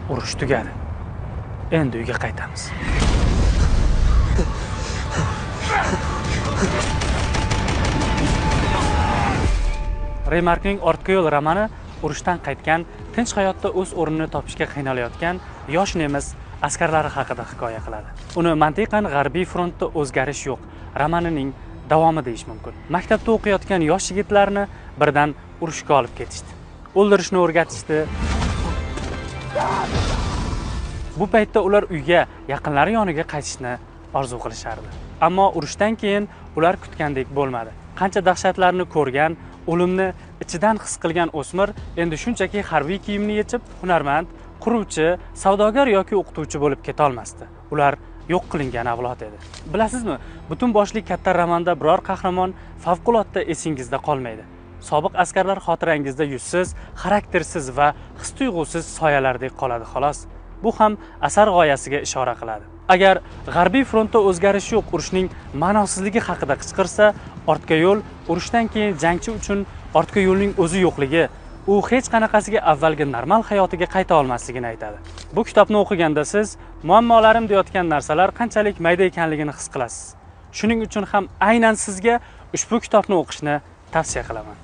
Urush tugadi. Endi uyga qaytamiz. Remarkning Ortga yo'l romani urushdan qaytgan, tinch hayotda o'z o'rnini topishga qiynalayotgan yosh nemis askarlari haqida hikoya qiladi. Uni mantiqan G'arbiy frontda o'zgarish yo'q romanining davomi deyish mumkin. Maktabda o'qiyotgan yosh yigitlarni birdan urushga olib ketishdi. O'ldirishni o'rgatishdi. Bu paytda ular uyga, yaqinlari yoniga qaytishni orzu qilishardi. Ammo urushdan keyin ular kutgandek bo'lmadi. Qancha dahshatlarni ko'rgan, o'limni ichidan his qilgan o'smir endi shunchaki harbiy kiyimni yechib, hunarmand, quruvchi, savdogar yoki o'qituvchi bo'lib keta olmasdi. Ular yo'q qilingan avlod edi. Bilasizmi, butun boshli katta romanda biror qahramon favqulodda esingizda qolmaydi. Sobiq askarlar xotirangizda yuzsiz, xaraktersiz va his-tuyg'usiz soyalardek qoladi xolos. Bu ham asar g'oyasiga ishora qiladi. Agar G'arbiy frontda o'zgarish yo'q urushning ma'nosizligi haqida qichqirsa, ortga yo'l urushdan keyin jangchi uchun ortga yo'lning o'zi yo'qligi, u hech qanaqasiga avvalgi normal hayotiga qayta olmasligini aytadi. Bu kitobni o'qiganda siz muammolarim deyotgan narsalar qanchalik mayda ekanligini his qilasiz. Shuning uchun ham aynan sizga ushbu kitobni o'qishni tavsiya qilaman.